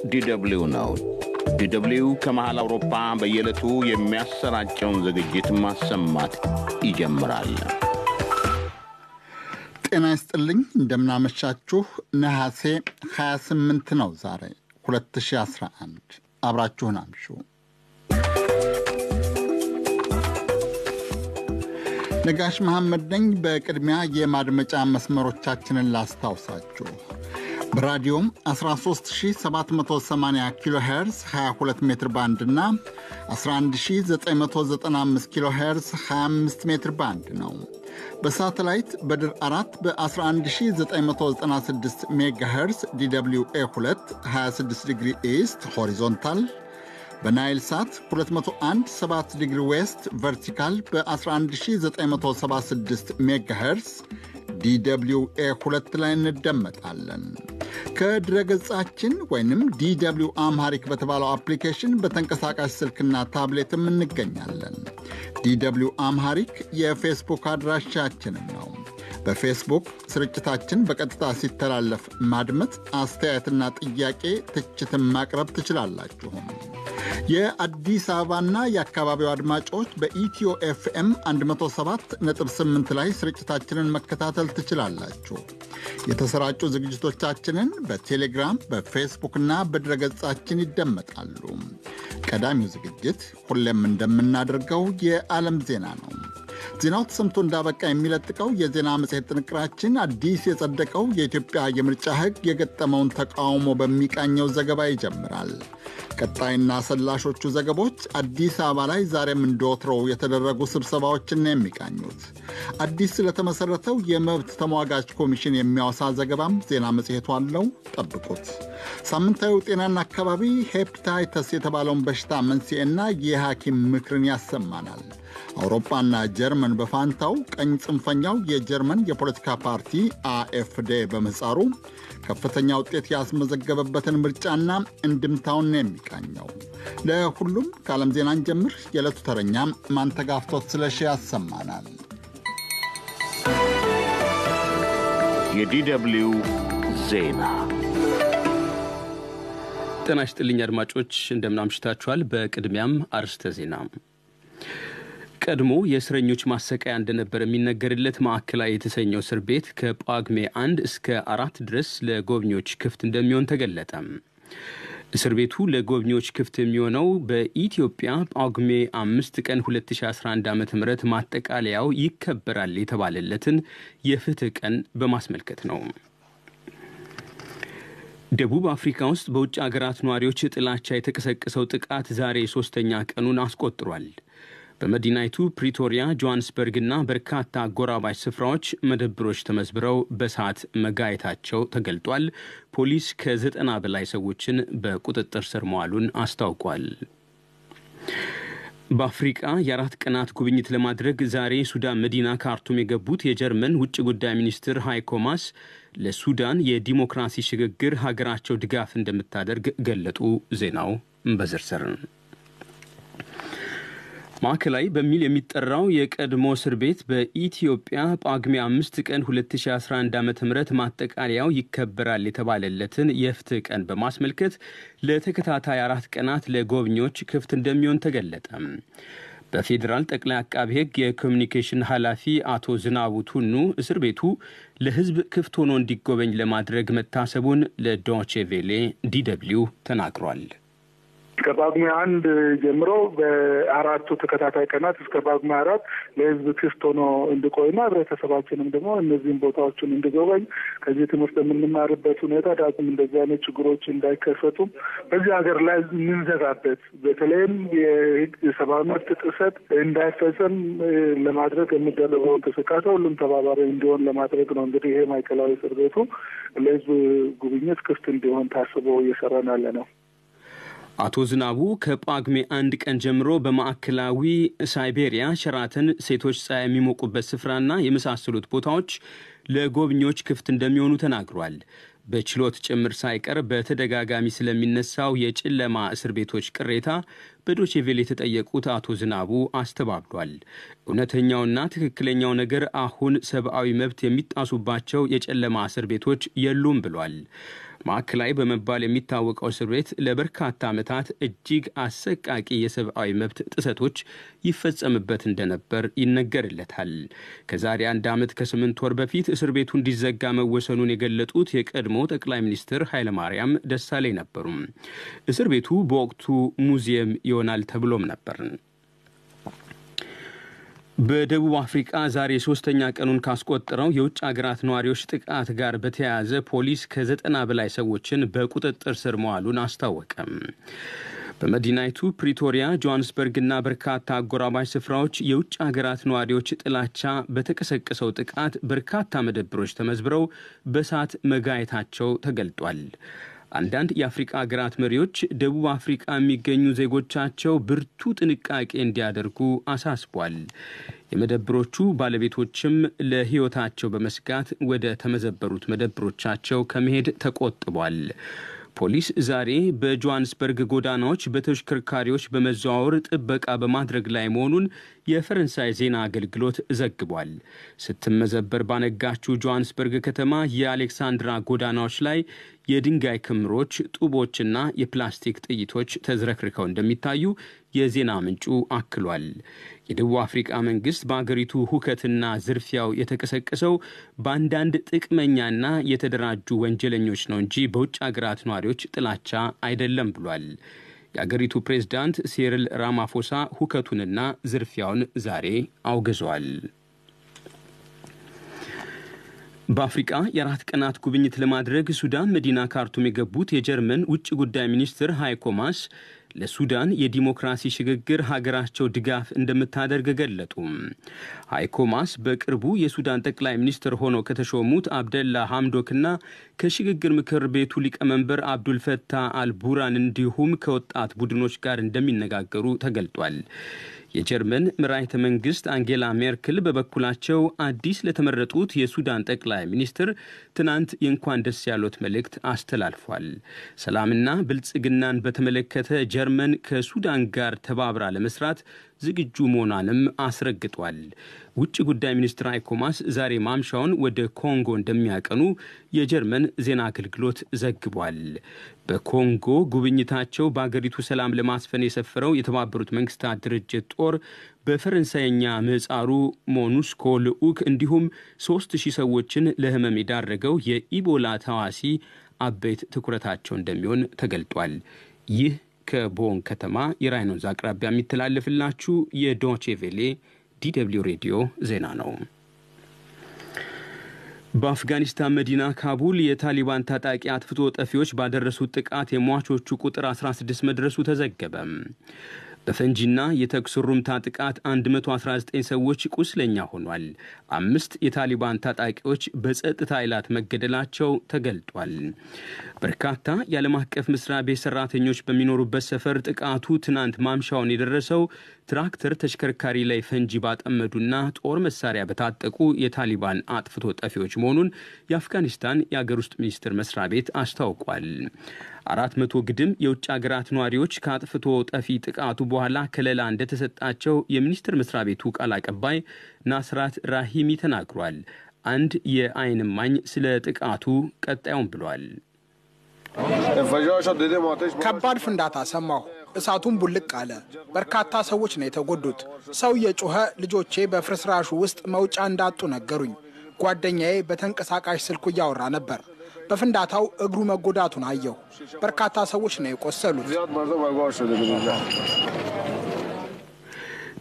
ዲደብሊው ነው። ዲደብሊው ከመሃል አውሮፓ በየዕለቱ የሚያሰራጨውን ዝግጅት ማሰማት ይጀምራል። ጤና ይስጥልኝ፣ እንደምናመሻችሁ። ነሐሴ 28 ነው ዛሬ 2011። አብራችሁን አምሹ። ነጋሽ መሐመድ ነኝ። በቅድሚያ የማድመጫ መስመሮቻችንን ላስታውሳችሁ። በራዲዮም 13780 ኪሎ ሄርዝ 22 ሜትር ባንድ እና 11995 ኪሎ ሄርዝ 25 ሜትር ባንድ ነው። በሳተላይት በድር 4 በ11996 ሜጋ ሄርዝ DW A2 26 ዲግሪ east horizontal፣ በናይል ሳት 201 7 ዲግሪ west vertical በ11976 ሜጋ ሄርዝ DW A2 ላይ እንደመጣለን። ከድረገጻችን ወይንም DW Amharic በተባለው አፕሊኬሽን በተንቀሳቃሽ ስልክና ታብሌትም እንገኛለን። DW Amharic የፌስቡክ አድራሻችንም ነው። በፌስቡክ ስርጭታችን በቀጥታ ሲተላለፍ ማድመጥ፣ አስተያየትና ጥያቄ ትችትን ማቅረብ ትችላላችሁም። የአዲስ አበባና የአካባቢው አድማጮች በኢትዮ ኤፍኤም 107.8 ላይ ስርጭታችንን መከታተል ትችላላችሁ። የተሰራጩ ዝግጅቶቻችንን በቴሌግራም፣ በፌስቡክና በድረገጻችን ይደመጣሉ። ቀዳሚው ዝግጅት ሁሌም እንደምናደርገው የዓለም ዜና ነው። ዜናው ተሰምቶ እንዳበቃ የሚለጥቀው የዜና መጽሔት ጥንቅራችን አዲስ የጸደቀው የኢትዮጵያ የምርጫ ሕግ የገጠመውን ተቃውሞ በሚቃኘው ዘገባ ይጀምራል። ቀጣይና ሰላሾቹ ዘገቦች አዲስ አበባ ላይ ዛሬም እንደወትሮው የተደረጉ ስብሰባዎችን ነው የሚቃኙት። አዲስ ስለተመሰረተው የመብት ተሟጋች ኮሚሽን የሚያወሳ ዘገባም ዜና መጽሔቱ አለው። ጠብቁት። ሳምንታዊው ጤናና አካባቢ ሄፕታይተስ የተባለውን በሽታ መንስኤና የሐኪም ምክርን ያሰማናል። አውሮፓና ጀርመን በፋንታው ቀኝ ጽንፈኛው የጀርመን የፖለቲካ ፓርቲ አኤፍዴ በምህጻሩ ከፍተኛ ውጤት ያስመዘገበበትን ምርጫና እንድምታውን ነው የሚቃኘው። ለሁሉም ከዓለም ዜና እንጀምር። የዕለቱ ተረኛ ማንተጋፍቶት ስለሺ ያሰማናል። የዲደብሊው ዜና። ጤና ይስጥልኝ አድማጮች፣ እንደምናምሽታችኋል። በቅድሚያም አርስተ ዜና። ቀድሞ የእስረኞች ማሰቃያ እንደነበር የሚነገርለት ማዕከላዊ የተሰኘው እስር ቤት ከጳጉሜ 1 እስከ 4 ድረስ ለጎብኚዎች ክፍት እንደሚሆን ተገለጠ። እስር ቤቱ ለጎብኚዎች ክፍት የሚሆነው በኢትዮጵያ ጳጉሜ 5 ቀን 2011 ዓ ም ማጠቃለያው ይከበራል የተባለለትን የፍትህ ቀን በማስመልከት ነው። ደቡብ አፍሪካ ውስጥ በውጭ አገራት ነዋሪዎች ጥላቻ የተቀሰቀሰው ጥቃት ዛሬ ሶስተኛ ቀኑን አስቆጥሯል። በመዲናይቱ ፕሪቶሪያ፣ ጆሃንስበርግና በርካታ አጎራባች ስፍራዎች መደብሮች ተመዝብረው በእሳት መጋየታቸው ተገልጧል። ፖሊስ ከ90 በላይ ሰዎችን በቁጥጥር ስር መዋሉን አስታውቋል። በአፍሪቃ የ4 ቀናት ጉብኝት ለማድረግ ዛሬ ሱዳን መዲና ካርቱም የገቡት የጀርመን ውጭ ጉዳይ ሚኒስትር ሃይኮ ማስ ለሱዳን የዲሞክራሲ ሽግግር ሀገራቸው ድጋፍ እንደምታደርግ ገለጡ። ዜናው በዝርዝር። ማዕከላዊ በሚል የሚጠራው የቀድሞ እስር ቤት በኢትዮጵያ ጳጉሜ 5 ቀን 2011 ዓ ም ማጠቃለያው ይከበራል የተባለለትን የፍትህ ቀን በማስመልከት ለተከታታይ 4 ቀናት ለጎብኚዎች ክፍት እንደሚሆን ተገለጠ። በፌዴራል ጠቅላይ አቃቤ ሕግ የኮሚኒኬሽን ኃላፊ አቶ ዝናቡ ቱኑ እስር ቤቱ ለሕዝብ ክፍት ሆኖ እንዲጎበኝ ለማድረግ መታሰቡን ለዶቼ ቬሌ ዲደብሊው ተናግሯል። ከጳጉሜ 1 ጀምሮ በአራቱ ተከታታይ ቀናት እስከ ጳጉሜ 4 ለሕዝብ ክፍት ሆኖ እንዲቆይና ህብረተሰባችንም ደግሞ እነዚህን ቦታዎችን እንዲጎበኝ፣ ከዚህ ትምህርት የምንማርበት ሁኔታ ዳግም እንደዚህ አይነት ችግሮች እንዳይከሰቱ፣ በዚህ ሀገር ላይ የምንዘጋበት በተለይም የሰብአዊ መብት ጥሰት እንዳይፈጸም ለማድረግ የሚደረገው እንቅስቃሴ ሁሉም ተባባሪ እንዲሆን ለማድረግ ነው። እንግዲህ ይሄ ማዕከላዊ እስር ቤቱ ለሕዝብ ጉብኝት ክፍት እንዲሆን ታስቦ እየሰራን ያለ ነው። አቶ ዝናቡ ከጳጉሜ 1 ቀን ጀምሮ በማዕከላዊ ሳይቤሪያ፣ ሸራተን፣ ሴቶች ፀሐይ የሚሞቁበት ስፍራና የመሳሰሉት ቦታዎች ለጎብኚዎች ክፍት እንደሚሆኑ ተናግሯል። በችሎት ጭምር ሳይቀር በተደጋጋሚ ስለሚነሳው የጨለማ እስር ቤቶች ቅሬታ በዶቼቬሌ የተጠየቁት አቶ ዝናቡ አስተባብሏል። እውነተኛውና ትክክለኛው ነገር አሁን ሰብአዊ መብት የሚጣሱባቸው የጨለማ እስር ቤቶች የሉም ብሏል። ማዕከላዊ በመባል የሚታወቀው እስር ቤት ለበርካታ ዓመታት እጅግ አሰቃቂ የሰብአዊ መብት ጥሰቶች ይፈጸምበት እንደነበር ይነገርለታል። ከዛሬ 1 ዓመት ከ8 ወር በፊት እስር ቤቱ እንዲዘጋ መወሰኑን የገለጡት የቀድሞ ጠቅላይ ሚኒስትር ኃይለማርያም ደሳለኝ ነበሩ። እስር ቤቱ በወቅቱ ሙዚየም ይሆናል ተብሎም ነበር። በደቡብ አፍሪካ ዛሬ 3ኛ ቀኑን ካስቆጠረው የውጭ ሀገራት ነዋሪዎች ጥቃት ጋር በተያያዘ ፖሊስ ከ90 በላይ ሰዎችን በቁጥጥር ስር መዋሉን አስታወቀ። በመዲናይቱ ፕሪቶሪያ፣ ጆሃንስበርግና በርካታ አጎራባች ስፍራዎች የውጭ ሀገራት ነዋሪዎች ጥላቻ በተቀሰቀሰው ጥቃት በርካታ መደብሮች ተመዝብረው በእሳት መጋየታቸው ተገልጧል። አንዳንድ የአፍሪካ ሀገራት መሪዎች ደቡብ አፍሪካ የሚገኙ ዜጎቻቸው ብርቱ ጥንቃቄ እንዲያደርጉ አሳስቧል። የመደብሮቹ ባለቤቶችም ለሕይወታቸው በመስጋት ወደ ተመዘበሩት መደብሮቻቸው ከመሄድ ተቆጥቧል። ፖሊስ ዛሬ በጆሃንስበርግ ጎዳናዎች በተሽከርካሪዎች በመዘዋወር ጥበቃ በማድረግ ላይ መሆኑን የፈረንሳይ ዜና አገልግሎት ዘግቧል። ስትመዘበር ባነጋችው ጆሃንስበርግ ከተማ የአሌክሳንድራ ጎዳናዎች ላይ የድንጋይ ክምሮች፣ ጡቦችና የፕላስቲክ ጥይቶች ተዝረክርከው እንደሚታዩ የዜና ምንጩ አክሏል። የደቡብ አፍሪካ መንግስት በአገሪቱ ሁከትና ዝርፊያው የተቀሰቀሰው በአንዳንድ ጥቅመኛና የተደራጁ ወንጀለኞች ነው እንጂ በውጭ አገራት ነዋሪዎች ጥላቻ አይደለም ብሏል። የአገሪቱ ፕሬዝዳንት ሲሪል ራማፎሳ ሁከቱንና ዝርፊያውን ዛሬ አውግዘዋል። በአፍሪካ የ4 ቀናት ጉብኝት ለማድረግ ሱዳን መዲና ካርቱም የገቡት የጀርመን ውጭ ጉዳይ ሚኒስትር ሃይኮ ማስ ለሱዳን የዲሞክራሲ ሽግግር ሀገራቸው ድጋፍ እንደምታደርግ ገለጡ። ሃይኮ ማስ በቅርቡ የሱዳን ጠቅላይ ሚኒስትር ሆነው ከተሾሙት አብደላ ሐምዶክና ከሽግግር ምክር ቤቱ ሊቀመንበር አብዱል ፈታህ አልቡራን እንዲሁም ከወጣት ቡድኖች ጋር እንደሚነጋገሩ ተገልጧል። የጀርመን መራሒተ መንግስት አንጌላ ሜርክል በበኩላቸው አዲስ ለተመረጡት የሱዳን ጠቅላይ ሚኒስትር ትናንት የእንኳን ደስ ያሎት መልእክት አስተላልፏል። ሰላምና ብልጽግናን በተመለከተ ጀርመን ከሱዳን ጋር ተባብራ ለመስራት ዝግጁ መሆኗንም አስረግጧል። ውጭ ጉዳይ ሚኒስትር ሃይኮ ማስ ዛሬ ማምሻውን ወደ ኮንጎ እንደሚያቀኑ የጀርመን ዜና አገልግሎት ዘግቧል። በኮንጎ ጉብኝታቸው በአገሪቱ ሰላም ለማስፈን የሰፈረው የተባበሩት መንግስታት ድርጅት ጦር በፈረንሳይኛ ምህጻሩ ሞኑስኮ ልዑክ እንዲሁም 3000 ሰዎችን ለህመም የዳረገው የኢቦላ ተዋሲ አበይት ትኩረታቸው እንደሚሆን ተገልጧል። ይህ ከቦን ከተማ የራይን ወንዝ አቅራቢያ የሚተላለፍላችሁ የዶቼ ቬሌ ዲደብሊው ሬዲዮ ዜና ነው። በአፍጋኒስታን መዲና ካቡል የታሊባን ታጣቂ አጥፍቶ ጠፊዎች ባደረሱት ጥቃት የሟቾቹ ቁጥር 16 መድረሱ ተዘገበ። በፈንጂና የተኩስ ሩምታ ጥቃት 119 ሰዎች ቁስለኛ ሆኗል። 5 የታሊባን ታጣቂዎች በጸጥታ ኃይላት መገደላቸው ተገልጧል። በርካታ የዓለም አቀፍ መስሪያ ቤት ሰራተኞች በሚኖሩበት ሰፈር ጥቃቱ ትናንት ማምሻውን የደረሰው ትራክተር ተሽከርካሪ ላይ ፈንጂ ባጠመዱና ጦር መሳሪያ በታጠቁ የታሊባን አጥፍቶ ጠፊዎች መሆኑን የአፍጋኒስታን የአገር ውስጥ ሚኒስቴር መስሪያ ቤት አስታውቋል። 400 ግድም የውጭ ሀገራት ነዋሪዎች ከአጥፍቶ ጠፊ ጥቃቱ በኋላ ከለላ እንደተሰጣቸው የሚኒስቴር መስሪያ ቤቱ ቃል አቀባይ ናስራት ራሂሚ ተናግሯል። አንድ የአይን እማኝ ስለ ጥቃቱ ቀጣዩን ብሏል። ከባድ ፍንዳታ ሰማሁ። እሳቱን ቡልቅ አለ። በርካታ ሰዎች ነው የተጎዱት። ሰው የጮኸ ልጆቼ በፍርስራሹ ውስጥ መውጫ እንዳጡ ነገሩኝ። ጓደኛዬ በተንቀሳቃሽ ስልኩ እያወራ ነበር። በፍንዳታው እግሩ መጎዳቱን አየሁ። በርካታ ሰዎች ነው የቆሰሉት።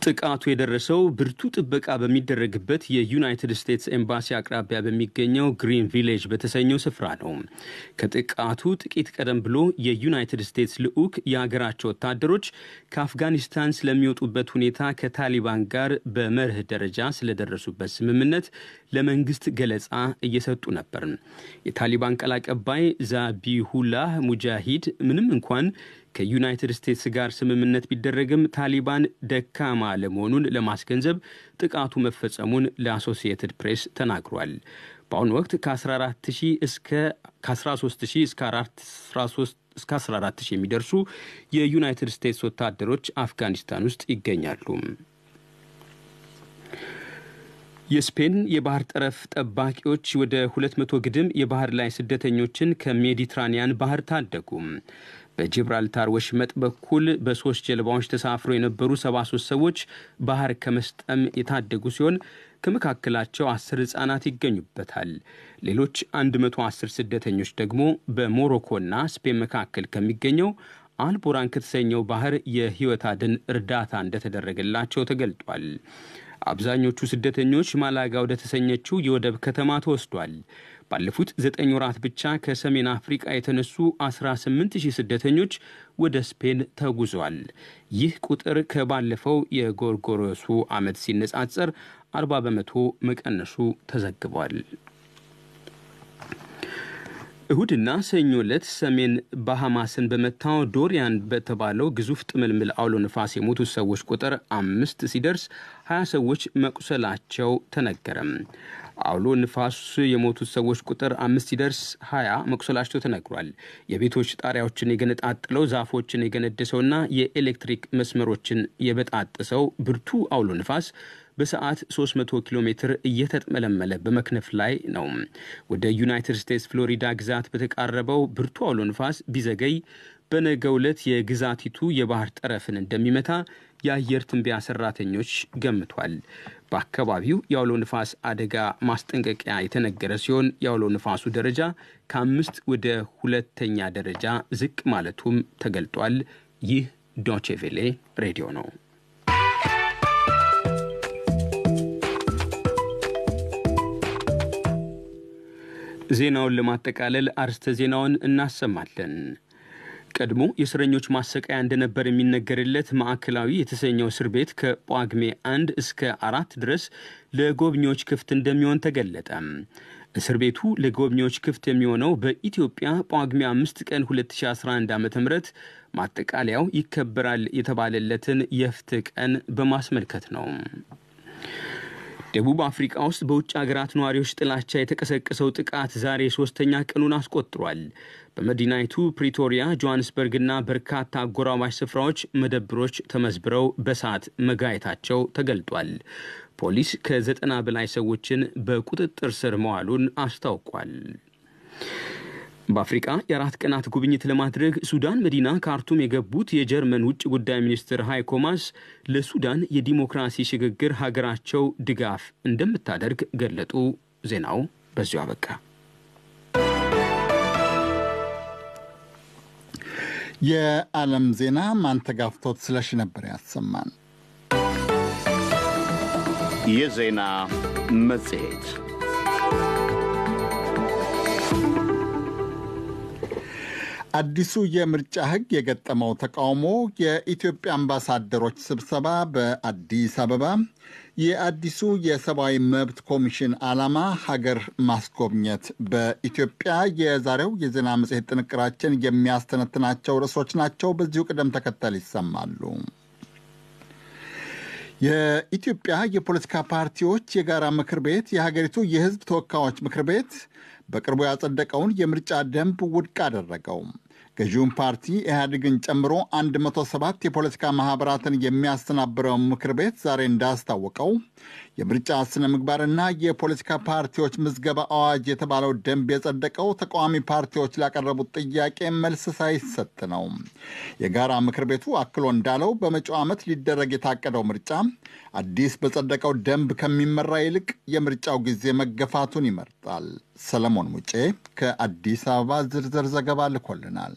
ጥቃቱ የደረሰው ብርቱ ጥበቃ በሚደረግበት የዩናይትድ ስቴትስ ኤምባሲ አቅራቢያ በሚገኘው ግሪን ቪሌጅ በተሰኘው ስፍራ ነው። ከጥቃቱ ጥቂት ቀደም ብሎ የዩናይትድ ስቴትስ ልዑክ የሀገራቸው ወታደሮች ከአፍጋኒስታን ስለሚወጡበት ሁኔታ ከታሊባን ጋር በመርህ ደረጃ ስለደረሱበት ስምምነት ለመንግስት ገለጻ እየሰጡ ነበር። የታሊባን ቃል አቀባይ ዛቢሁላህ ሙጃሂድ ምንም እንኳን ከዩናይትድ ስቴትስ ጋር ስምምነት ቢደረግም ታሊባን ደካማ ለመሆኑን ለማስገንዘብ ጥቃቱ መፈጸሙን ለአሶሲየትድ ፕሬስ ተናግሯል። በአሁኑ ወቅት ከ14000 እስከ 13000 እስከ 14000 የሚደርሱ የዩናይትድ ስቴትስ ወታደሮች አፍጋኒስታን ውስጥ ይገኛሉ። የስፔን የባህር ጠረፍ ጠባቂዎች ወደ 200 ግድም የባህር ላይ ስደተኞችን ከሜዲትራኒያን ባህር ታደጉ። በጂብራልታር ወሽመጥ በኩል በ3 ጀልባዎች ተሳፍረው የነበሩ 73 ሰዎች ባህር ከመስጠም የታደጉ ሲሆን ከመካከላቸው 10 ህጻናት ይገኙበታል። ሌሎች 110 ስደተኞች ደግሞ በሞሮኮና ስፔን መካከል ከሚገኘው አልቦራን ከተሰኘው ባህር የህይወት አድን እርዳታ እንደተደረገላቸው ተገልጧል። አብዛኞቹ ስደተኞች ማላጋ ወደ ተሰኘችው የወደብ ከተማ ተወስዷል። ባለፉት 9 ወራት ብቻ ከሰሜን አፍሪካ የተነሱ 18,000 ስደተኞች ወደ ስፔን ተጉዟል። ይህ ቁጥር ከባለፈው የጎርጎሮሱ ዓመት ሲነጻጸር 40% መቀነሱ ተዘግቧል። እሁድና ሰኞ ዕለት ሰሜን ባሃማስን በመታው ዶሪያን በተባለው ግዙፍ ጥምልምል አውሎ ንፋስ የሞቱ ሰዎች ቁጥር 5 ሲደርስ 20 ሰዎች መቁሰላቸው ተነገረ። አውሎ ንፋስ የሞቱ ሰዎች ቁጥር 5 ሲደርስ 20 መቁሰላቸው ተነግሯል። የቤቶች ጣሪያዎችን የገነጣጠለው፣ ዛፎችን የገነደሰውና የኤሌክትሪክ መስመሮችን የበጣጠሰው ብርቱ አውሎ ንፋስ በሰዓት 300 ኪሎ ሜትር እየተጥመለመለ በመክነፍ ላይ ነው። ወደ ዩናይትድ ስቴትስ ፍሎሪዳ ግዛት በተቃረበው ብርቱ አውሎ ንፋስ ቢዘገይ በነገው ዕለት የግዛቲቱ የባህር ጠረፍን እንደሚመታ የአየር ትንበያ ሰራተኞች ገምቷል። በአካባቢው የአውሎ ንፋስ አደጋ ማስጠንቀቂያ የተነገረ ሲሆን የአውሎ ንፋሱ ደረጃ ከ5 ወደ 2ኛ ደረጃ ዝቅ ማለቱም ተገልጧል። ይህ ዶቼ ቬሌ ሬዲዮ ነው። ዜናውን ለማጠቃለል አርስተ ዜናውን እናሰማለን። ቀድሞ የእስረኞች ማሰቃያ እንደነበር የሚነገርለት ማዕከላዊ የተሰኘው እስር ቤት ከጳጉሜ 1 እስከ 4 ድረስ ለጎብኚዎች ክፍት እንደሚሆን ተገለጠ። እስር ቤቱ ለጎብኚዎች ክፍት የሚሆነው በኢትዮጵያ ጳጉሜ 5 ቀን 2011 ዓ.ም ማጠቃለያው ይከበራል የተባለለትን የፍትህ ቀን በማስመልከት ነው። ደቡብ አፍሪካ ውስጥ በውጭ ሀገራት ነዋሪዎች ጥላቻ የተቀሰቀሰው ጥቃት ዛሬ 3ኛ ቀኑን አስቆጥሯል። በመዲናይቱ ፕሪቶሪያ፣ ጆሃንስበርግና በርካታ አጎራባች ስፍራዎች መደብሮች ተመዝብረው በእሳት መጋየታቸው ተገልጧል። ፖሊስ ከ90 በላይ ሰዎችን በቁጥጥር ስር መዋሉን አስታውቋል። በአፍሪካ የአራት ቀናት ጉብኝት ለማድረግ ሱዳን መዲና ካርቱም የገቡት የጀርመን ውጭ ጉዳይ ሚኒስትር ሃይኮ ማስ ለሱዳን የዲሞክራሲ ሽግግር ሀገራቸው ድጋፍ እንደምታደርግ ገለጡ። ዜናው በዚሁ አበቃ። የዓለም ዜና ማንተጋፍቶት ስለሺ ነበር ያሰማን። የዜና መጽሔት። አዲሱ የምርጫ ሕግ የገጠመው ተቃውሞ፣ የኢትዮጵያ አምባሳደሮች ስብሰባ በአዲስ አበባ፣ የአዲሱ የሰብአዊ መብት ኮሚሽን ዓላማ ሀገር ማስጎብኘት በኢትዮጵያ የዛሬው የዜና መጽሔት ጥንቅራችን የሚያስተነትናቸው ርዕሶች ናቸው። በዚሁ ቅደም ተከተል ይሰማሉ። የኢትዮጵያ የፖለቲካ ፓርቲዎች የጋራ ምክር ቤት የሀገሪቱ የሕዝብ ተወካዮች ምክር ቤት በቅርቡ ያጸደቀውን የምርጫ ደንብ ውድቅ አደረገው። ገዢውን ፓርቲ ኢህአዴግን ጨምሮ 107 የፖለቲካ ማህበራትን የሚያስተናብረው ምክር ቤት ዛሬ እንዳስታወቀው የምርጫ ስነ ምግባርና የፖለቲካ ፓርቲዎች ምዝገባ አዋጅ የተባለው ደንብ የጸደቀው ተቃዋሚ ፓርቲዎች ላቀረቡት ጥያቄ መልስ ሳይሰጥ ነው። የጋራ ምክር ቤቱ አክሎ እንዳለው በመጪው ዓመት ሊደረግ የታቀደው ምርጫ አዲስ በጸደቀው ደንብ ከሚመራ ይልቅ የምርጫው ጊዜ መገፋቱን ይመርጣል። ሰለሞን ሙጬ ከአዲስ አበባ ዝርዝር ዘገባ ልኮልናል።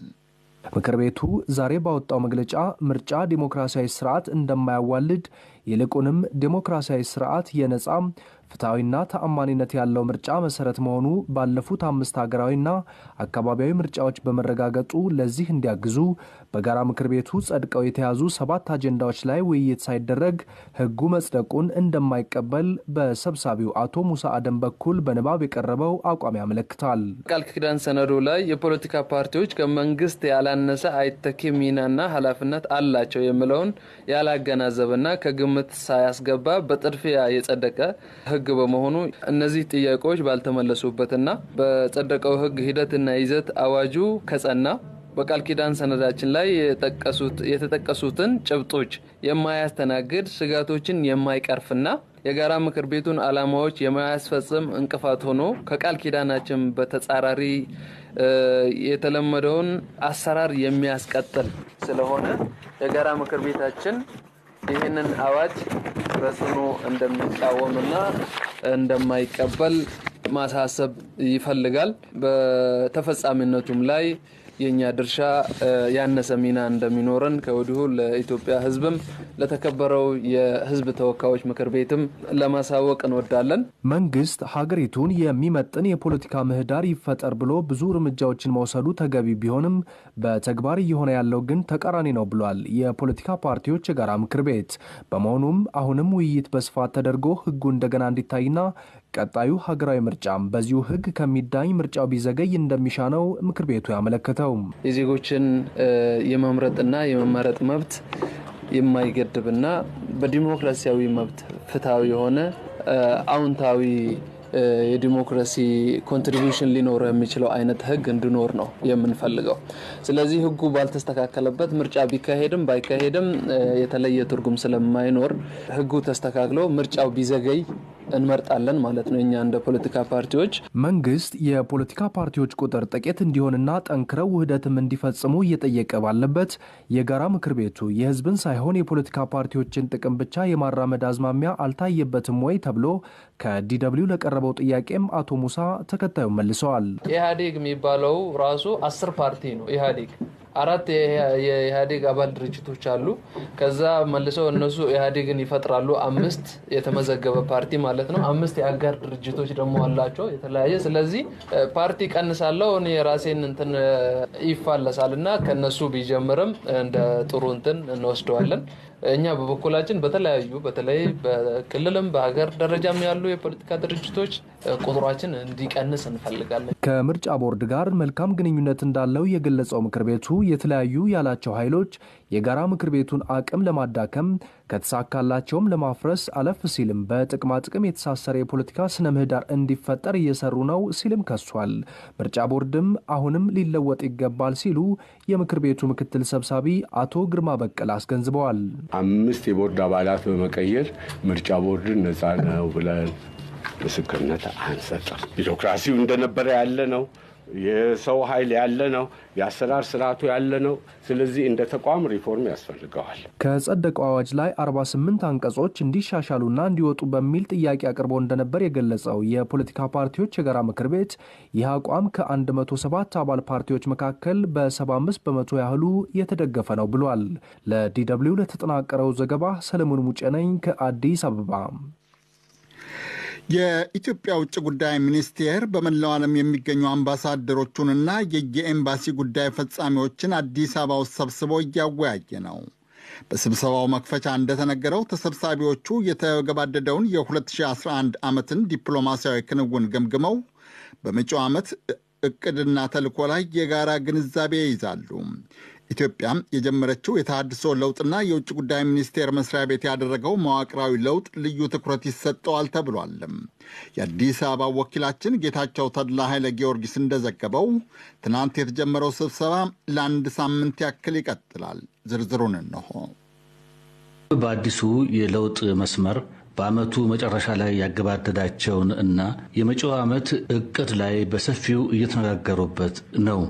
ምክር ቤቱ ዛሬ ባወጣው መግለጫ ምርጫ ዲሞክራሲያዊ ስርዓት እንደማያዋልድ፣ ይልቁንም ዲሞክራሲያዊ ስርዓት የነጻ፣ ፍትሐዊና ተአማኒነት ያለው ምርጫ መሰረት መሆኑ ባለፉት 5 ሀገራዊና አካባቢያዊ ምርጫዎች በመረጋገጡ ለዚህ እንዲያግዙ በጋራ ምክር ቤቱ ጸድቀው የተያዙ 7 አጀንዳዎች ላይ ውይይት ሳይደረግ ሕጉ መጽደቁን እንደማይቀበል በሰብሳቢው አቶ ሙሳ አደም በኩል በንባብ የቀረበው አቋም ያመለክታል። ቃል ኪዳን ሰነዱ ላይ የፖለቲካ ፓርቲዎች ከመንግስት ያላነሰ አይተኪ ሚናና ኃላፊነት አላቸው የሚለውን ያላገናዘበና ከግምት ሳያስገባ በጥድፊያ የጸደቀ ሕግ በመሆኑ እነዚህ ጥያቄዎች ባልተመለሱበትና በጸደቀው ሕግ ሂደትና ይዘት አዋጁ ከጸና በቃል ኪዳን ሰነዳችን ላይ የተጠቀሱትን ጭብጦች የማያስተናግድ፣ ስጋቶችን የማይቀርፍና የጋራ ምክር ቤቱን ዓላማዎች የማያስፈጽም እንቅፋት ሆኖ ከቃል ኪዳናችን በተጻራሪ የተለመደውን አሰራር የሚያስቀጥል ስለሆነ የጋራ ምክር ቤታችን ይህንን አዋጅ በጽኑ እንደሚቃወምና እንደማይቀበል ማሳሰብ ይፈልጋል። በተፈጻሚነቱም ላይ የኛ ድርሻ ያነሰ ሚና እንደሚኖረን ከወዲሁ ለኢትዮጵያ ሕዝብም ለተከበረው የሕዝብ ተወካዮች ምክር ቤትም ለማሳወቅ እንወዳለን። መንግስት ሀገሪቱን የሚመጥን የፖለቲካ ምህዳር ይፈጠር ብሎ ብዙ እርምጃዎችን መውሰዱ ተገቢ ቢሆንም በተግባር እየሆነ ያለው ግን ተቃራኒ ነው ብሏል የፖለቲካ ፓርቲዎች የጋራ ምክር ቤት። በመሆኑም አሁንም ውይይት በስፋት ተደርጎ ሕጉ እንደገና እንዲታይና ቀጣዩ ሀገራዊ ምርጫም በዚሁ ሕግ ከሚዳኝ ምርጫው ቢዘገይ እንደሚሻ ነው ምክር ቤቱ ያመለከተው። የዜጎችን የመምረጥና የመመረጥ መብት የማይገድብና በዲሞክራሲያዊ መብት ፍትሐዊ የሆነ አዎንታዊ የዲሞክራሲ contribution ሊኖረው የሚችለው አይነት ህግ እንዲኖር ነው የምንፈልገው። ስለዚህ ህጉ ባልተስተካከለበት ምርጫ ቢካሄድም ባይካሄድም የተለየ ትርጉም ስለማይኖር ህጉ ተስተካክሎ ምርጫው ቢዘገይ እንመርጣለን ማለት ነው እኛ እንደ ፖለቲካ ፓርቲዎች። መንግስት የፖለቲካ ፓርቲዎች ቁጥር ጥቂት እንዲሆንና ጠንክረው ውህደትም እንዲፈጽሙ እየጠየቀ ባለበት የጋራ ምክር ቤቱ የህዝብን ሳይሆን የፖለቲካ ፓርቲዎችን ጥቅም ብቻ የማራመድ አዝማሚያ አልታየበትም ወይ ተብሎ ከዲደብሊው ለቀረበው ጥያቄም አቶ ሙሳ ተከታዩን መልሰዋል። ኢህአዴግ የሚባለው ራሱ 10 ፓርቲ ነው። ኢህአዴግ 4 የኢህአዴግ አባል ድርጅቶች አሉ። ከዛ መልሰው እነሱ ኢህአዴግን ይፈጥራሉ። 5 የተመዘገበ ፓርቲ ማለት ነው። 5 የአጋር ድርጅቶች ደግሞ አላቸው የተለያየ። ስለዚህ ፓርቲ ቀንሳለሁ እኔ የራሴን እንትን ይፋለሳልና ከነሱ ቢጀምርም እንደ ጥሩ እንትን እንወስደዋለን። እኛ በበኩላችን በተለያዩ በተለይ በክልልም በሀገር ደረጃም ያሉ የፖለቲካ ድርጅቶች ቁጥራችን እንዲቀንስ እንፈልጋለን። ከምርጫ ቦርድ ጋር መልካም ግንኙነት እንዳለው የገለጸው ምክር ቤቱ የተለያዩ ያላቸው ኃይሎች የጋራ ምክር ቤቱን አቅም ለማዳከም ከተሳካላቸውም ለማፍረስ አለፍ ሲልም በጥቅማ ጥቅም የተሳሰረ የፖለቲካ ስነ ምህዳር እንዲፈጠር እየሰሩ ነው ሲልም ከሷል። ምርጫ ቦርድም አሁንም ሊለወጥ ይገባል ሲሉ የምክር ቤቱ ምክትል ሰብሳቢ አቶ ግርማ በቀለ አስገንዝበዋል። 5 የቦርድ አባላት በመቀየር ምርጫ ቦርድን ነፃ ነው ብለን ምስክርነት አንሰጥም። ቢሮክራሲው እንደነበረ ያለ ነው። የሰው ኃይል ያለ ነው። የአሰራር ስርዓቱ ያለ ነው። ስለዚህ እንደ ተቋም ሪፎርም ያስፈልገዋል። ከጸደቀው አዋጅ ላይ 48 አንቀጾች እንዲሻሻሉና እንዲወጡ በሚል ጥያቄ አቅርቦ እንደነበር የገለጸው የፖለቲካ ፓርቲዎች የጋራ ምክር ቤት ይህ አቋም ከ107 አባል ፓርቲዎች መካከል በ75% ያህሉ የተደገፈ ነው ብሏል። ለዲደብሊው ለተጠናቀረው ዘገባ ሰለሞን ሙጬ ነኝ ከአዲስ አበባ። የኢትዮጵያ ውጭ ጉዳይ ሚኒስቴር በመላው ዓለም የሚገኙ አምባሳደሮቹንና የየኤምባሲ ጉዳይ ፈጻሚዎችን አዲስ አበባ ውስጥ ሰብስቦ እያወያየ ነው። በስብሰባው መክፈቻ እንደተነገረው ተሰብሳቢዎቹ የተገባደደውን የ2011 ዓመትን ዲፕሎማሲያዊ ክንውን ገምግመው በመጪው ዓመት እቅድና ተልዕኮ ላይ የጋራ ግንዛቤ ይይዛሉ። ኢትዮጵያ የጀመረችው የተሃድሶ ለውጥና የውጭ ጉዳይ ሚኒስቴር መስሪያ ቤት ያደረገው መዋቅራዊ ለውጥ ልዩ ትኩረት ይሰጠዋል ተብሏል። የአዲስ አበባ ወኪላችን ጌታቸው ተድላ ኃይለ ጊዮርጊስ እንደዘገበው ትናንት የተጀመረው ስብሰባ ለአንድ ሳምንት ያክል ይቀጥላል። ዝርዝሩን እነሆ። በአዲሱ የለውጥ መስመር በዓመቱ መጨረሻ ላይ ያገባደዳቸውን እና የመጪው ዓመት እቅድ ላይ በሰፊው እየተነጋገሩበት ነው።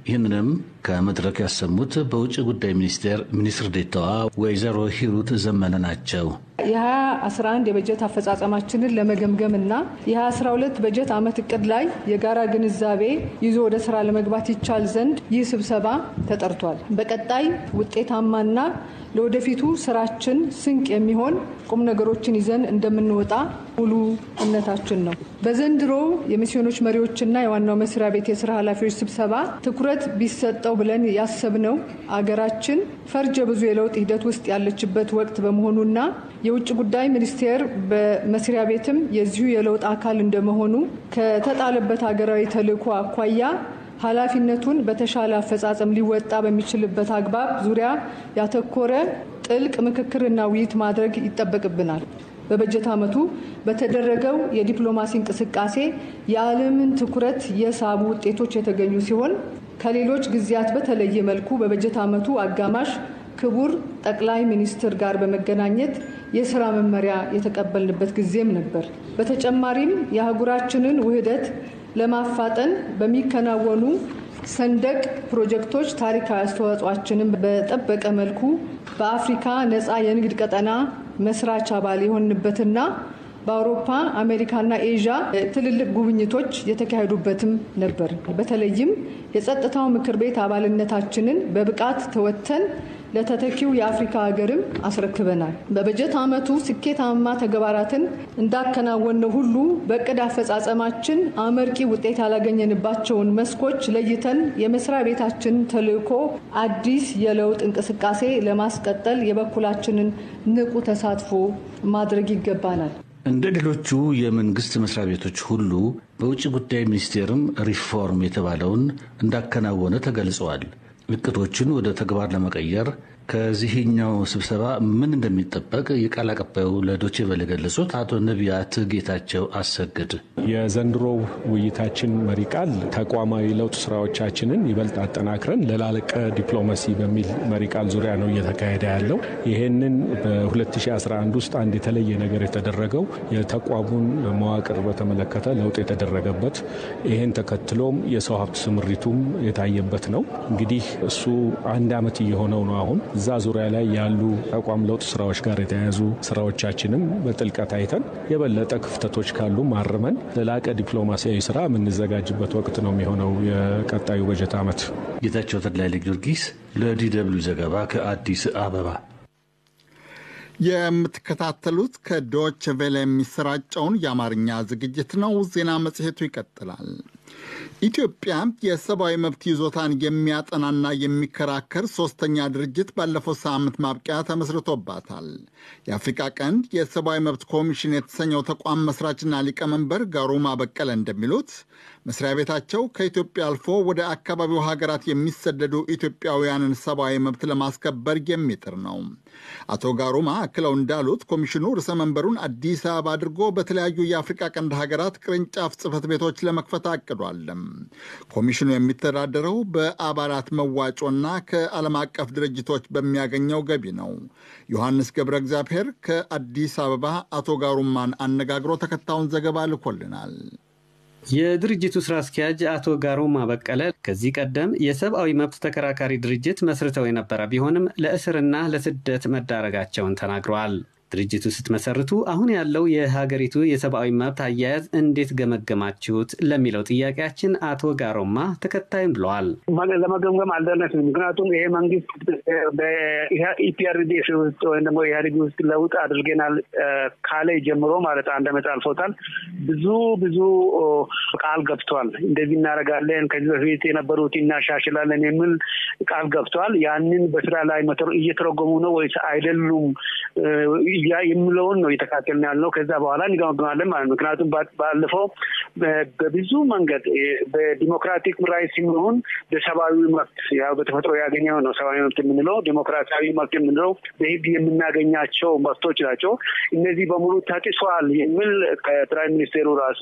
ይህንንም ከመድረክ ያሰሙት በውጭ ጉዳይ ሚኒስቴር ሚኒስትር ዴኤታዋ ወይዘሮ ሂሩት ዘመነ ናቸው። የ2011 የበጀት አፈጻጸማችንን ለመገምገምና የ2012 በጀት ዓመት እቅድ ላይ የጋራ ግንዛቤ ይዞ ወደ ስራ ለመግባት ይቻል ዘንድ ይህ ስብሰባ ተጠርቷል። በቀጣይ ውጤታማና ለወደፊቱ ስራችን ስንቅ የሚሆን ቁም ነገሮችን ይዘን እንደምንወጣ ሙሉ እምነታችን ነው። በዘንድሮ የሚስዮኖች መሪዎችና የዋናው መስሪያ ቤት የስራ ኃላፊዎች ስብሰባ ትኩረት ቢሰጠው ብለን ያሰብነው አገራችን ፈርጀ ብዙ የለውጥ ሂደት ውስጥ ያለችበት ወቅት በመሆኑና የውጭ ጉዳይ ሚኒስቴር በመስሪያ ቤትም የዚሁ የለውጥ አካል እንደመሆኑ ከተጣለበት ሀገራዊ ተልዕኮ አኳያ ኃላፊነቱን በተሻለ አፈጻጸም ሊወጣ በሚችልበት አግባብ ዙሪያ ያተኮረ ጥልቅ ምክክርና ውይይት ማድረግ ይጠበቅብናል። በበጀት ዓመቱ በተደረገው የዲፕሎማሲ እንቅስቃሴ የዓለምን ትኩረት የሳቡ ውጤቶች የተገኙ ሲሆን ከሌሎች ጊዜያት በተለየ መልኩ በበጀት ዓመቱ አጋማሽ ክቡር ጠቅላይ ሚኒስትር ጋር በመገናኘት የስራ መመሪያ የተቀበልንበት ጊዜም ነበር። በተጨማሪም የአህጉራችንን ውህደት ለማፋጠን በሚከናወኑ ሰንደቅ ፕሮጀክቶች ታሪካዊ አስተዋጽኦአችንን በጠበቀ መልኩ በአፍሪካ ነፃ የንግድ ቀጠና መስራች አባል የሆንበትና በአውሮፓ፣ አሜሪካና ኤዥያ ትልልቅ ጉብኝቶች የተካሄዱበትም ነበር። በተለይም የጸጥታው ምክር ቤት አባልነታችንን በብቃት ተወጥተን ለተተኪው የአፍሪካ ሀገርም አስረክበናል። በበጀት ዓመቱ ስኬታማ ተግባራትን እንዳከናወነው ሁሉ በእቅድ አፈጻጸማችን አመርቂ ውጤት ያላገኘንባቸውን መስኮች ለይተን የመስሪያ ቤታችን ተልዕኮ አዲስ የለውጥ እንቅስቃሴ ለማስቀጠል የበኩላችንን ንቁ ተሳትፎ ማድረግ ይገባናል። እንደ ሌሎቹ የመንግስት መስሪያ ቤቶች ሁሉ በውጭ ጉዳይ ሚኒስቴርም ሪፎርም የተባለውን እንዳከናወነ ተገልጸዋል። እቅዶችን ወደ ተግባር ለመቀየር ከዚህኛው ስብሰባ ምን እንደሚጠበቅ የቃል አቀባዩ ለዶቼ ቬለ ገለጹት አቶ ነቢያት ጌታቸው አሰግድ። የዘንድሮው ውይይታችን መሪ ቃል ተቋማዊ ለውጥ ስራዎቻችንን ይበልጥ አጠናክረን ለላቀ ዲፕሎማሲ በሚል መሪ ቃል ዙሪያ ነው እየተካሄደ ያለው። ይሄንን በ2011 ውስጥ አንድ የተለየ ነገር የተደረገው የተቋሙን መዋቅር በተመለከተ ለውጥ የተደረገበት፣ ይሄን ተከትሎም የሰው ሀብት ስምሪቱም የታየበት ነው። እንግዲህ እሱ አንድ ዓመት እየሆነው ነው አሁን። እዛ ዙሪያ ላይ ያሉ ተቋም ለውጥ ስራዎች ጋር የተያያዙ ስራዎቻችንም በጥልቀት አይተን የበለጠ ክፍተቶች ካሉ ማርመን ለላቀ ዲፕሎማሲያዊ ስራ የምንዘጋጅበት ወቅት ነው የሚሆነው የቀጣዩ በጀት ዓመት። ጌታቸው ተድላ ጊዮርጊስ ለDW ዘገባ ከአዲስ አበባ። የምትከታተሉት ከዶች ቬለ የሚሰራጨውን የአማርኛ ዝግጅት ነው። ዜና መጽሔቱ ይቀጥላል። ኢትዮጵያ የሰብአዊ መብት ይዞታን የሚያጠናና የሚከራከር ሶስተኛ ድርጅት ባለፈው ሳምንት ማብቂያ ተመስርቶባታል። የአፍሪካ ቀንድ የሰብአዊ መብት ኮሚሽን የተሰኘው ተቋም መስራችና ሊቀመንበር ጋሩማ በቀለ እንደሚሉት መስሪያ ቤታቸው ከኢትዮጵያ አልፎ ወደ አካባቢው ሀገራት የሚሰደዱ ኢትዮጵያውያንን ሰብአዊ መብት ለማስከበር የሚጥር ነው። አቶ ጋሩማ አክለው እንዳሉት ኮሚሽኑ ርዕሰ መንበሩን አዲስ አበባ አድርጎ በተለያዩ የአፍሪካ ቀንድ ሀገራት ቅርንጫፍ ጽሕፈት ቤቶች ለመክፈት አቅዷል። ኮሚሽኑ የሚተዳደረው በአባላት መዋጮና ከዓለም አቀፍ ድርጅቶች በሚያገኘው ገቢ ነው። ዮሐንስ ገብረ እግዚአብሔር ከአዲስ አበባ አቶ ጋሩማን አነጋግሮ ተከታዩን ዘገባ ልኮልናል። የድርጅቱ ስራ አስኪያጅ አቶ ጋሩማ በቀለ ከዚህ ቀደም የሰብአዊ መብት ተከራካሪ ድርጅት መስርተው የነበረ ቢሆንም ለእስርና ለስደት መዳረጋቸውን ተናግረዋል። ድርጅቱ ስትመሰርቱ አሁን ያለው የሀገሪቱ የሰብአዊ መብት አያያዝ እንዴት ገመገማችሁት ለሚለው ጥያቄያችን አቶ ጋሮማ ተከታዩን ብለዋል። ለመገምገም አልደረስንም። ምክንያቱም ይሄ መንግስት በኢፒአርዲኤፍ ውስጥ ወይም ደግሞ ኢህአዴግ ውስጥ ለውጥ አድርገናል ካለ ጀምሮ ማለት አንድ ዓመት አልፎታል። ብዙ ብዙ ቃል ገብቷል። እንደዚህ እናደርጋለን፣ ከዚህ በፊት የነበሩት እናሻሽላለን የሚል ቃል ገብቷል። ያንን በስራ ላይ እየተረጎሙ ነው ወይስ አይደሉም የሚለውን ነው እየተካተልን ያልነው። ከዛ በኋላ እንገመግማለን ማለት ነው። ምክንያቱም ባለፈው በብዙ መንገድ በ democratic rights የሚሆን በሰብአዊ መብት ያው በተፈጥሮ ያገኘው ነው ሰብአዊ መብት የምንለው፣ ዲሞክራሲያዊ መብት የምንለው በህግ የምናገኛቸው መብቶች ናቸው። እነዚህ በሙሉ ተጥሷል የሚል ከ prime minister ኡ ራሱ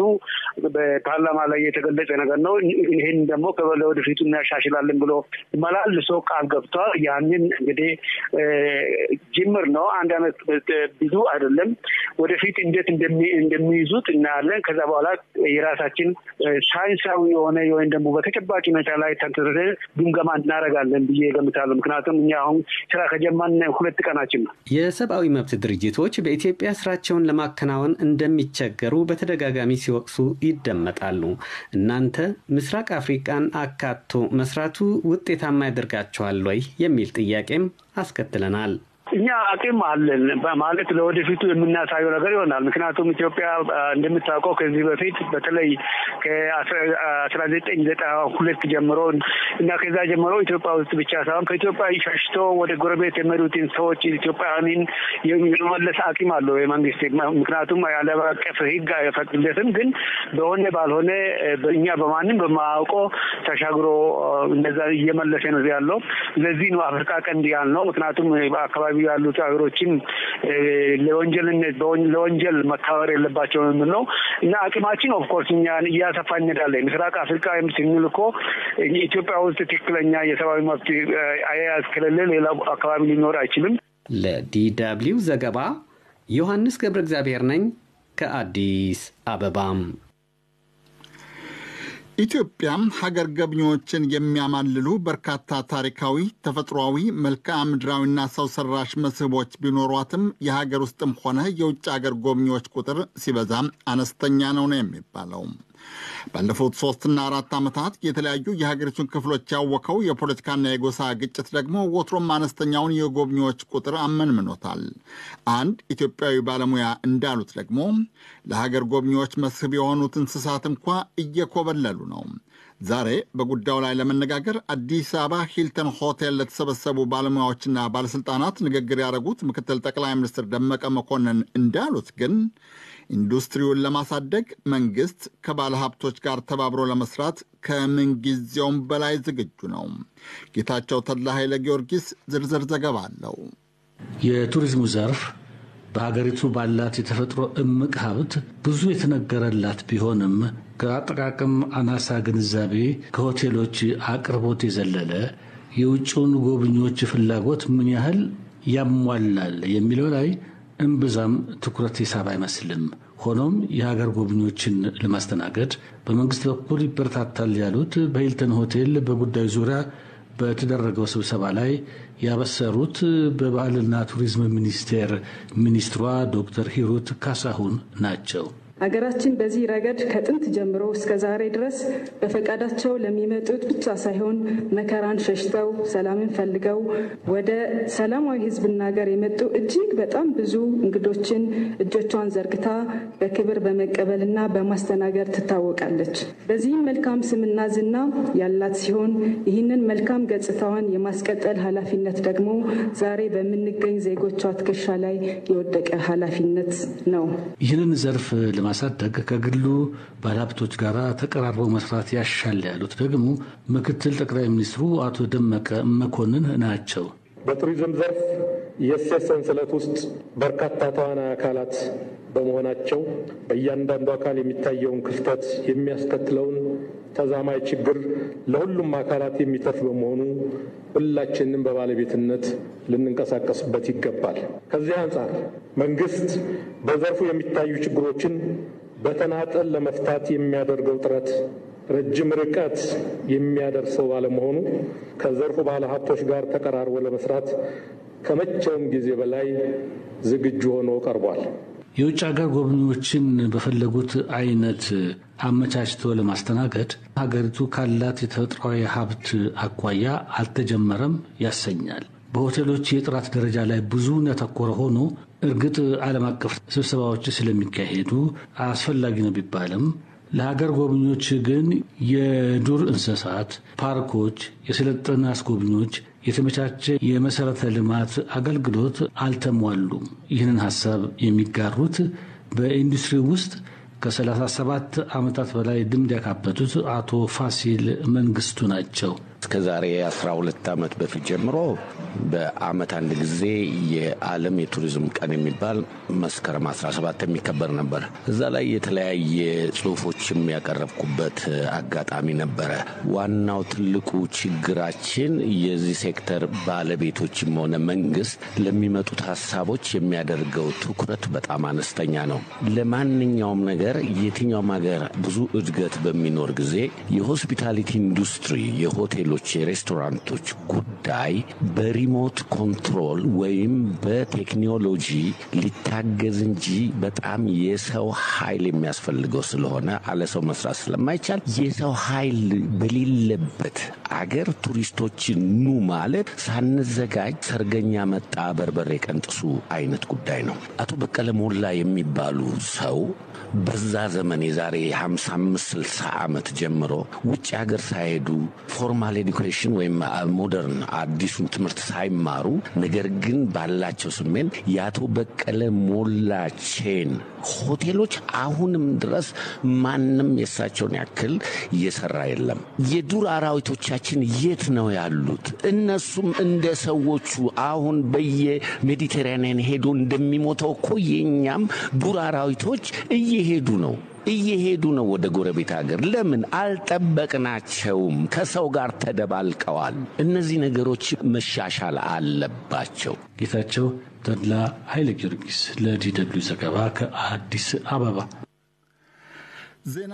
በፓርላማ ላይ የተገለጸ ነገር ነው። ይህን ደግሞ ለወደፊቱ እናሻሽላለን ብሎ መላልሶ ቃል ገብቷል። ያንን እንግዲህ ጅምር ነው። አንድ ዓመት ብዙ አይደለም። ወደፊት እንዴት እንደሚይዙት እናያለን። ከዛ በኋላ የራሳችን ሳይንሳዊ የሆነ ወይም ደግሞ በተጨባጭ ሁኔታ ላይ ተንተርሰን ግምገማ እናደርጋለን ብዬ እገምታለሁ። ምክንያቱም እኛ አሁን ስራ ከጀመርን 2 ቀናችን ነው። የሰብአዊ መብት ድርጅቶች በኢትዮጵያ ስራቸውን ለማከናወን እንደሚቸገሩ በተደጋጋሚ ሲወቅሱ ይደመጣሉ። እናንተ ምስራቅ አፍሪካን አካቶ መስራቱ ውጤታማ ያደርጋቸዋል ወይ የሚል ጥያቄም አስከትለናል። እኛ አቅም አለን ማለት ለወደፊቱ የምናሳየው ነገር ይሆናል። ምክንያቱም ኢትዮጵያ እንደምታውቀው ከዚህ በፊት በተለይ ከ1992 ጀምሮ እና ከዛ ጀምሮ ኢትዮጵያ ውስጥ ብቻ ሳይሆን ከኢትዮጵያ ሸሽቶ ወደ ጎረቤት የሚሄዱትን ሰዎች ኢትዮጵያውያንን የመመለስ አቅም አለው የመንግስት። ምክንያቱም ዓለም አቀፍ ሕግ አይፈቅድለትም። ግን በሆነ ባልሆነ እኛ በማንም በማያውቀው ተሻግሮ እንደዛ እየመለሰ ነው ያለው። ለዚህ ነው አፍሪካ ቀንድ ያልነው። ምክንያቱም በአካባቢ በአካባቢው ያሉት ሀገሮችን ለወንጀልነት ለወንጀል መተባበር የለባቸውም የሚል ነው። እና አቅማችን of course እኛን እያሰፋ እንሄዳለን። ምስራቅ አፍሪካ ስንል እኮ ኢትዮጵያ ውስጥ ትክክለኛ የሰብአዊ መብት አያያዝ ከሌለ ሌላ አካባቢ ሊኖር አይችልም። ለ DW ዘገባ ዮሐንስ ገብረ እግዚአብሔር ነኝ ከአዲስ አበባም። ኢትዮጵያ ሀገር ጎብኚዎችን የሚያማልሉ በርካታ ታሪካዊ፣ ተፈጥሯዊ፣ መልክዓ ምድራዊና ሰው ሰራሽ መስህቦች ቢኖሯትም የሀገር ውስጥም ሆነ የውጭ ሀገር ጎብኚዎች ቁጥር ሲበዛ አነስተኛ ነው ነው የሚባለው። ባለፉት 3ና 4 ዓመታት የተለያዩ የሀገሪቱን ክፍሎች ያወከው የፖለቲካና የጎሳ ግጭት ደግሞ ወትሮም አነስተኛውን የጎብኚዎች ቁጥር አመንምኖታል። አንድ ኢትዮጵያዊ ባለሙያ እንዳሉት ደግሞ ለሀገር ጎብኚዎች መስህብ የሆኑት እንስሳት እንኳ እየኮበለሉ ነው። ዛሬ በጉዳዩ ላይ ለመነጋገር አዲስ አበባ ሂልተን ሆቴል ለተሰበሰቡ ባለሙያዎችና ባለስልጣናት ንግግር ያደረጉት ምክትል ጠቅላይ ሚኒስትር ደመቀ መኮንን እንዳሉት ግን ኢንዱስትሪውን ለማሳደግ መንግስት ከባለ ሀብቶች ጋር ተባብሮ ለመስራት ከምንጊዜውም በላይ ዝግጁ ነው። ጌታቸው ተድላ ኃይለ ጊዮርጊስ ዝርዝር ዘገባ አለው። የቱሪዝሙ ዘርፍ በሀገሪቱ ባላት የተፈጥሮ እምቅ ሀብት ብዙ የተነገረላት ቢሆንም ከአጠቃቀም አናሳ ግንዛቤ ከሆቴሎች አቅርቦት የዘለለ የውጭውን ጎብኚዎች ፍላጎት ምን ያህል ያሟላል የሚለው ላይ እምብዛም ትኩረት የሳብ አይመስልም። ሆኖም የሀገር ጎብኚዎችን ለማስተናገድ በመንግስት በኩል ይበረታታል ያሉት በሂልተን ሆቴል በጉዳዩ ዙሪያ በተደረገው ስብሰባ ላይ ያበሰሩት በባህልና ቱሪዝም ሚኒስቴር ሚኒስትሯ ዶክተር ሂሩት ካሳሁን ናቸው። ሀገራችን በዚህ ረገድ ከጥንት ጀምሮ እስከ ዛሬ ድረስ በፈቃዳቸው ለሚመጡት ብቻ ሳይሆን መከራን ሸሽተው ሰላምን ፈልገው ወደ ሰላማዊ ሕዝብና ሀገር የመጡ እጅግ በጣም ብዙ እንግዶችን እጆቿን ዘርግታ በክብር በመቀበልና በማስተናገድ ትታወቃለች። በዚህም መልካም ስምና ዝና ያላት ሲሆን ይህንን መልካም ገጽታዋን የማስቀጠል ኃላፊነት ደግሞ ዛሬ በምንገኝ ዜጎቿ ትከሻ ላይ የወደቀ ኃላፊነት ነው። ይህንን ዘርፍ ለማሳደግ ከግሉ ባለሀብቶች ጋር ተቀራርበው መስራት ያሻል ያሉት ደግሞ ምክትል ጠቅላይ ሚኒስትሩ አቶ ደመቀ መኮንን ናቸው። በቱሪዝም ዘርፍ የእሴት ሰንሰለት ውስጥ በርካታ ተዋናይ አካላት በመሆናቸው በእያንዳንዱ አካል የሚታየውን ክፍተት የሚያስከትለውን ተዛማጅ ችግር ለሁሉም አካላት የሚተርፍ በመሆኑ ሁላችንም በባለቤትነት ልንንቀሳቀስበት ይገባል። ከዚህ አንጻር መንግስት በዘርፉ የሚታዩ ችግሮችን በተናጠል ለመፍታት የሚያደርገው ጥረት ረጅም ርቀት የሚያደርሰው ባለመሆኑ ከዘርፉ ባለሀብቶች ጋር ተቀራርቦ ለመስራት ከመቼውም ጊዜ በላይ ዝግጁ ሆኖ ቀርቧል። የውጭ ሀገር ጎብኚዎችን በፈለጉት አይነት አመቻችቶ ለማስተናገድ ሀገሪቱ ካላት የተፈጥሯዊ ሀብት አኳያ አልተጀመረም ያሰኛል። በሆቴሎች የጥራት ደረጃ ላይ ብዙ ያተኮረ ሆኖ እርግጥ ዓለም አቀፍ ስብሰባዎች ስለሚካሄዱ አስፈላጊ ነው ቢባልም ለሀገር ጎብኚዎች ግን የዱር እንስሳት ፓርኮች፣ የሰለጠነ አስጎብኚዎች፣ የተመቻቸ የመሰረተ ልማት አገልግሎት አልተሟሉም። ይህንን ሀሳብ የሚጋሩት በኢንዱስትሪ ውስጥ ከ37 ዓመታት በላይ ልምድ ያካበቱት አቶ ፋሲል መንግስቱ ናቸው። እስከዛሬ 12 ዓመት በፊት ጀምሮ በአመት አንድ ጊዜ የዓለም የቱሪዝም ቀን የሚባል መስከረም 17 የሚከበር ነበር። እዛ ላይ የተለያየ ጽሁፎችም ያቀረብኩበት አጋጣሚ ነበረ። ዋናው ትልቁ ችግራችን የዚህ ሴክተር ባለቤቶችም ሆነ መንግስት ለሚመጡት ሀሳቦች የሚያደርገው ትኩረት በጣም አነስተኛ ነው። ለማንኛውም ነገር የትኛውም ሀገር ብዙ እድገት በሚኖር ጊዜ የ hospitality ኢንዱስትሪ፣ የሆቴሎች፣ የሬስቶራንቶች ጉዳይ በ remote control ወይም በቴክኖሎጂ ሊታገዝ እንጂ በጣም የሰው ኃይል የሚያስፈልገው ስለሆነ አለሰው መስራት ስለማይቻል የሰው ኃይል በሌለበት አገር ቱሪስቶችን ኑ ማለት ሳንዘጋጅ ሰርገኛ መጣ በርበሬ ቀንጥሱ አይነት ጉዳይ ነው። አቶ በቀለ ሞላ የሚባሉ ሰው በዛ ዘመን የዛሬ 55-60 ዓመት ጀምሮ ውጭ ሀገር ሳይሄዱ formal Education ወይም modern አዲሱን ትምህርት ሳይማሩ ነገር ግን ባላቸው ስሜት የአቶ በቀለ ሞላ chain ሆቴሎች አሁንም ድረስ ማንም የእሳቸውን ያክል እየሰራ የለም። የዱር አራዊቶቻችን የት ነው ያሉት? እነሱም እንደ ሰዎቹ አሁን በየሜዲቴራኒያን ሄዶ እንደሚሞተው እኮ የኛም ዱር አራዊቶች እየሄዱ ነው ወደ ጎረቤት ሀገር። ለምን አልጠበቅናቸውም? ከሰው ጋር ተደባልቀዋል። እነዚህ ነገሮች መሻሻል አለባቸው። ጌታቸው ተድላ ኃይለ ጊዮርጊስ ለ DW ዘገባ ከአዲስ አበባ። ዜና።